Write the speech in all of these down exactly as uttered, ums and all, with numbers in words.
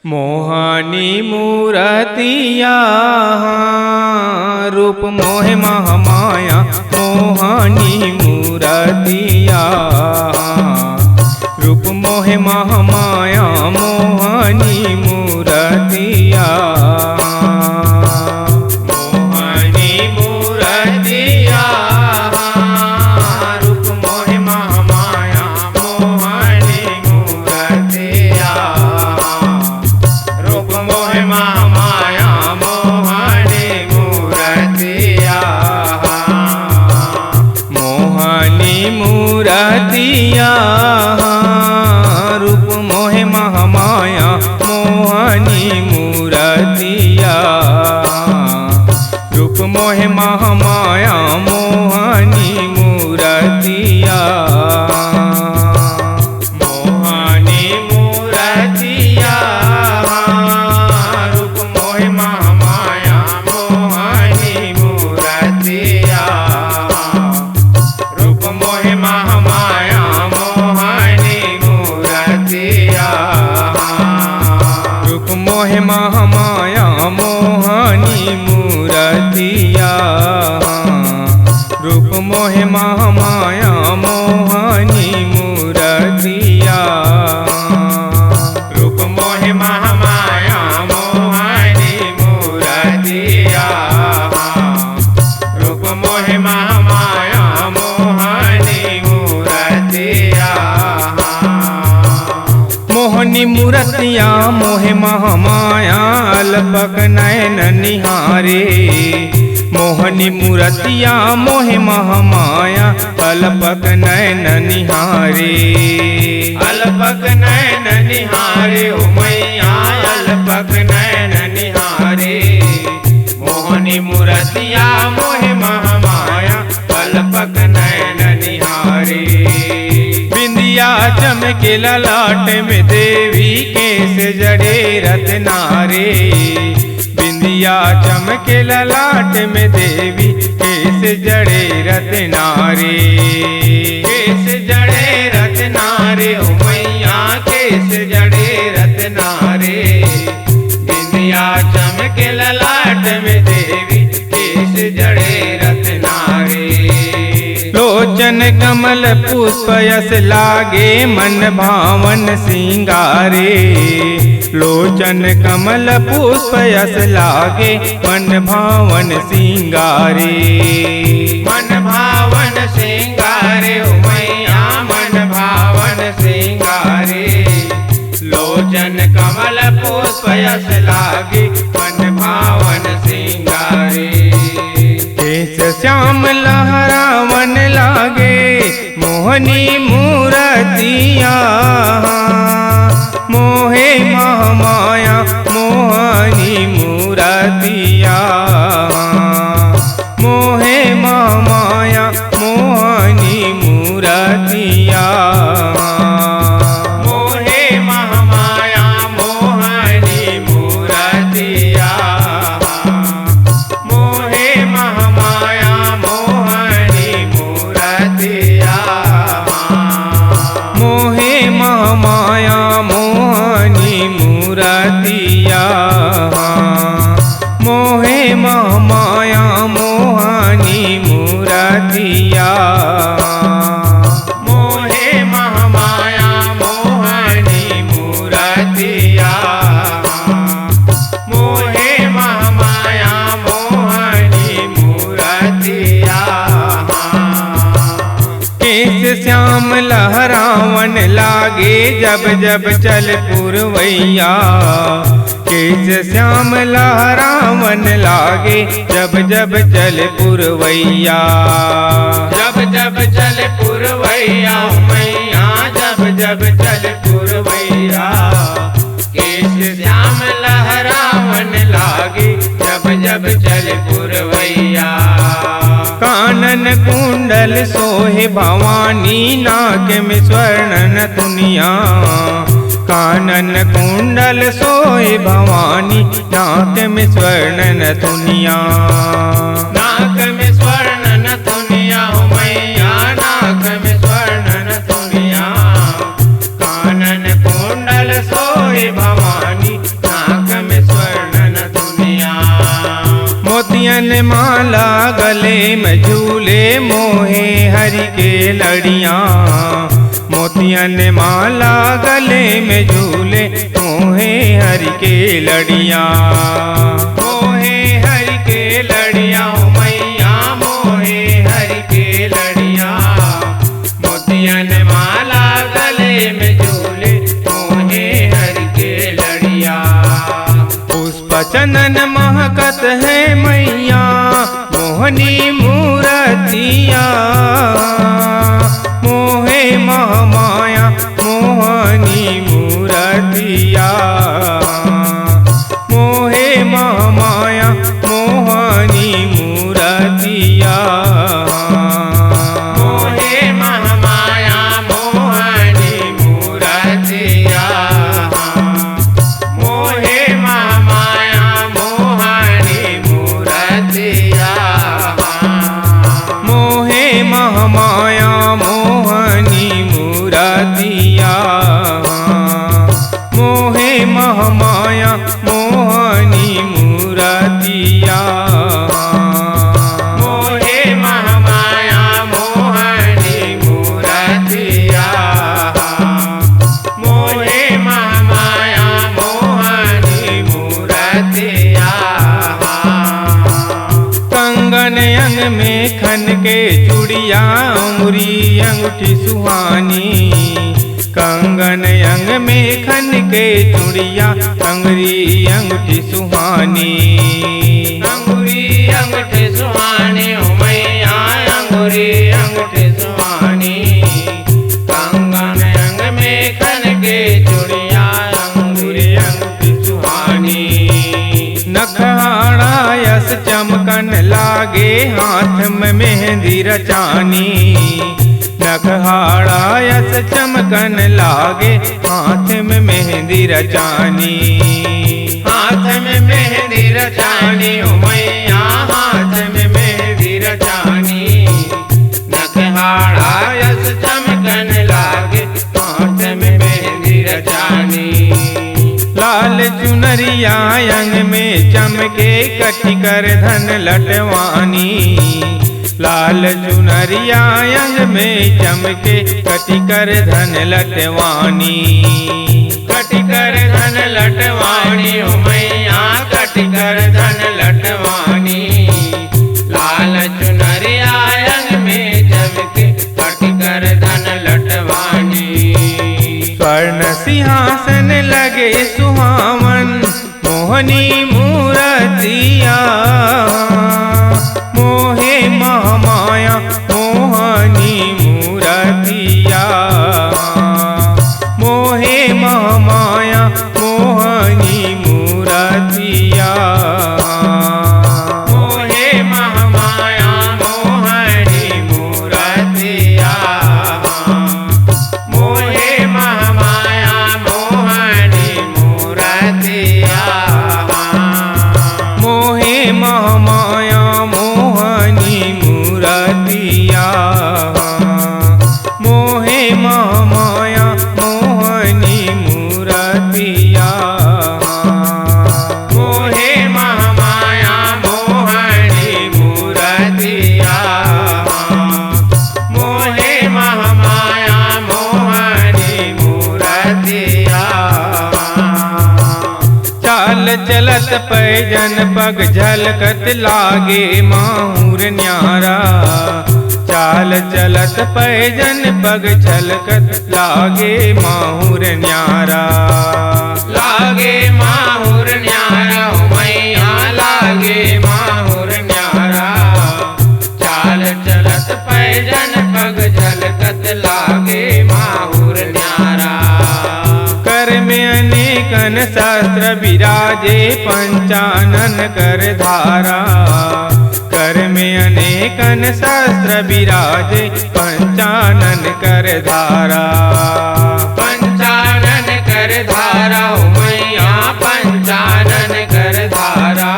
मोहनी मूरतिया, रूप मोहे महमाया, मोहनी मूरतिया, रूप मोहे महमाया, मोहनी मूरतिया। मोहनी मूरतिया, रूप मोहे महमाया, मोहनी मूरतिया। रूप मोहे महमाया, मोहनी मूरतिया। मोहनी मूरतिया, रूप मोहे महमाया, मोहनी मूरतिया। रूप मोहे महमाया, मोहनी मूरतिया। मोहनी मूरतिया, रूप मोहे महमाया, मोहनी मूरतिया। रूप मोहे महमाया, मोहनी मूरतिया। रूप मोहे महमाया, मोहनी मूरतिया। रूप मोहे महमाया, मोहनी मूरतिया। रूप मोहे महमाया, मोहनी मूरतिया। रूप मोहे महमाया, मोहनी मूरतिया। मोहनी मूरतिया मोहे महमाया, अलपक नैन निहारे। मोहनी मूरतिया मोहे महमाया, अलपक नैन निहारे। अलपक नैन निहारे ओ मैया, अलपक नैन निहारे। मोहनी मूरतिया मोहे महमाया, अलपक नैन निहारे। बिंदिया चमके ललाट में देवी, केस जड़े रत्ना रे। बिंदिया चमके ललाट में देवी, केस जड़े रत्ना रे। केस जड़े रत्ना रे ओ मैया, केस जड़े रत्ना रे। बिंदिया चमके ललाट में देवी, केस जड़े रत्ना रे। लोचन कमल पुष्प यस लागे, मन भावन सिंगारे। लोचन कमल पुष्प यस लागे, मन भावन सिंगारे। मन भावन सिंगारे ओ मैया, मन भावन सिंगारे। लोचन कमल पुष्प यस लागे, मन भावन सिंगारे। केस श्याम लहरावन लागे, मोहनी मूरतिया। मोहे महमाया, मोहनी मूरतिया। मोहे महमाया, मोहनी मूरतिया। मोहे महमाया, मोहनी मूरतिया। मोहे महमाया, मोहनी मूरतिया। मोहे महमाया, मोहनी मूरतिया। मोहे महमाया, मोहनी मूरतिया। मोहे महमाया, मोहनी मूरतिया। मोहे महमाया, मोहनी मूरतिया। केस श्याम लहरावन लागे, जब जब चल पुरवैया। केस श्याम लहरावन लागे, जब जब चल पुरवैया। जब जब चल पुरवैया मैया, जब जब चल पुरवैया। केस श्याम लहरावन लागे, जब जब चल पुरवैया। कानन कुंडल सोहे भवानी, नाक में स्वर्ण नथुनिया। कानन कुंडल सोहे भवानी, नाक में स्वर्ण नथुनिया। नाक में स्वर्ण नथुनिया ओ मैया, नाक में स्वर्ण नथुनिया। कानन कुंडल सोहे भवानी, गले में झूले मोहे हरि के लड़िया, मोतियन माला गले में झूले मोहे हरि के लड़िया। मोहे हरि के लड़िया, ओ मैया मोहे हरि के लड़िया, मोतियन माला गले में झूले मोहे हरि के लड़िया। पुष्प चंदन महकत हे मैया मोहनी मूरतिया, मोहे महामाया मोहनी मूरतिया, मोहे महामाया मोहनी मूरतिया। मोहे महामाया मोहनी मूरतिया, मोहे महामाया मोहनी मूरतिया। मोहे महामाया मोहनी मूरतिया, मोहे महामाया मोहनी मूरतिया। मोहे महामाया मोहनी मूरतिया, मोहे महामाया मोहनी मूरतिया। कंगन अंग में खन के चूड़िया, अंगुरी अंगूठी सुहानी। कंगन अंग में खन के चूड़िया, अंगुरी अंगूठी सुहानी। अंगुरी अंगूठी सुहानी, ओ मैया अंगुरी अंगूठी सुहानी। कंगन अंग में खन के चूड़िया, अंगुरी अंगूठी सुहानी। नखहाड़ा यस चमकन लागे, हाथ में मेहंदी रचानी। नखहाड़ा यस चमकन लागे, हाथ में मेहंदी रचानी। हाथ में मेहंदी रचानी, ओ मैया हाथ में मेहंदी रचानी। नखहाड़ा यस चमकन लागे, हाथ में मेहंदी रचानी। लाल चुनरिया अंग में चमके, कटि कर धन लटवानी। लाल चुनरिया अंग में चमके, कटि कर धन लटवानी। कटि कर धन लटवानी, ओ मैया कटि कर धन लटवानी। लाल चुनरिया अंग में चमके, कटि कर धन लटवानी। स्वर्ण सिंहासन लगे सुहावन, मोहनी मूरतिया, मोहे महामाया मोहनी मूरतिया, मोहे महामाया मोहनी मूरतिया। मोहे महामाया मोहनी मूरतिया, मोहे महामाया मोहनी मूरतिया। मोहे महामाया मोहनी मूरतिया, मोहे महामाया मोहनी मूरतिया। मोहे महामाया मोहनी मूरतिया, मोहे महामाया मोहनी मूरतिया। चाल चलत पैजन पग झलकत लागे माहुर न्यारा। चाल चलत पैजन पग झलकत लागे माहुर न्यारा। लागे माहुर न्यारा, ओ मैया लागे माहुर न्यारा। चाल चलत पैजन पग झलकत लागे माहुर न्यारा। कर में अनेकन शस्त्र विराजे पंचानन कर धारा। कर में अनेकन शस्त्र विराजे पंचानन कर धारा। पंचानन कर धारा, ओ मैया पंचानन कर धारा।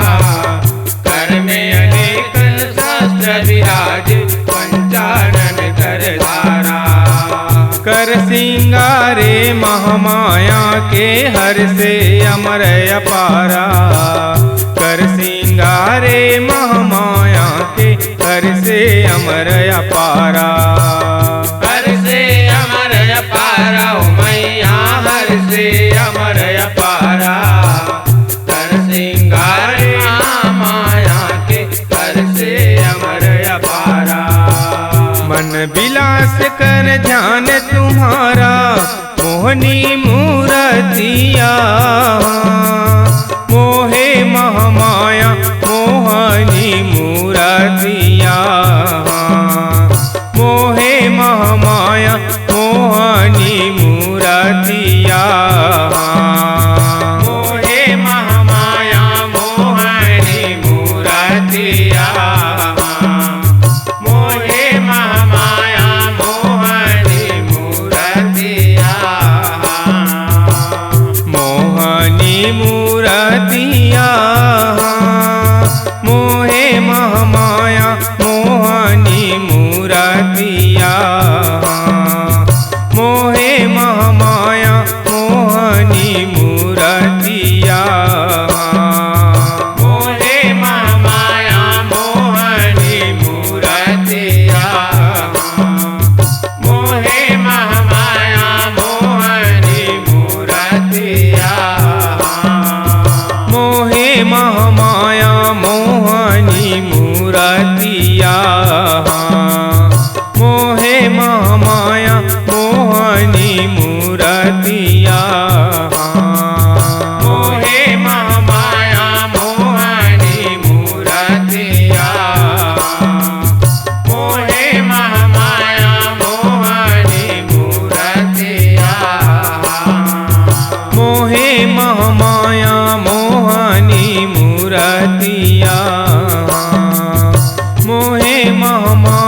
कर में अनेकन शस्त्र विराजे पंचानन कर धारा। कर सिंगारे महामाया के हर्षे अमर अपारा। कर सिंगारे महामाया के हर से अमर अपारा। हर से अमर अपारा, ओ मैया, हर से अमर अपारा। कर श्रृंगार महामाया के, हर से अमर अपारा। मन विलास कर ध्यान तुम्हारा, मोहनी मूरतिया। मोहे महामाया मोहनी मूरतिया। मोहे महामाया मोहनी मूरतिया। मोहे महामाया मोहनी मूरतिया। मोहे महामाया मोहनी मूरतिया। मोहनी मूरतिया। मोहे महामाया मोहनी मूरतिया। मोहे महामाया मोहनी मूरतिया। मोहे महामाया मोहनी मूरतिया। मोहे महामाया मोहनी मूरतिया। मोहे महामाया मोहनी मूरतिया। मोहे महामाया मोहनी मूरतिया। मोहे महामाया मोहनी मूरतिया। मोहे महामाया मोहनी मूरतिया। मोहे महामाया मोहनी मूरतिया। मोहे महामाया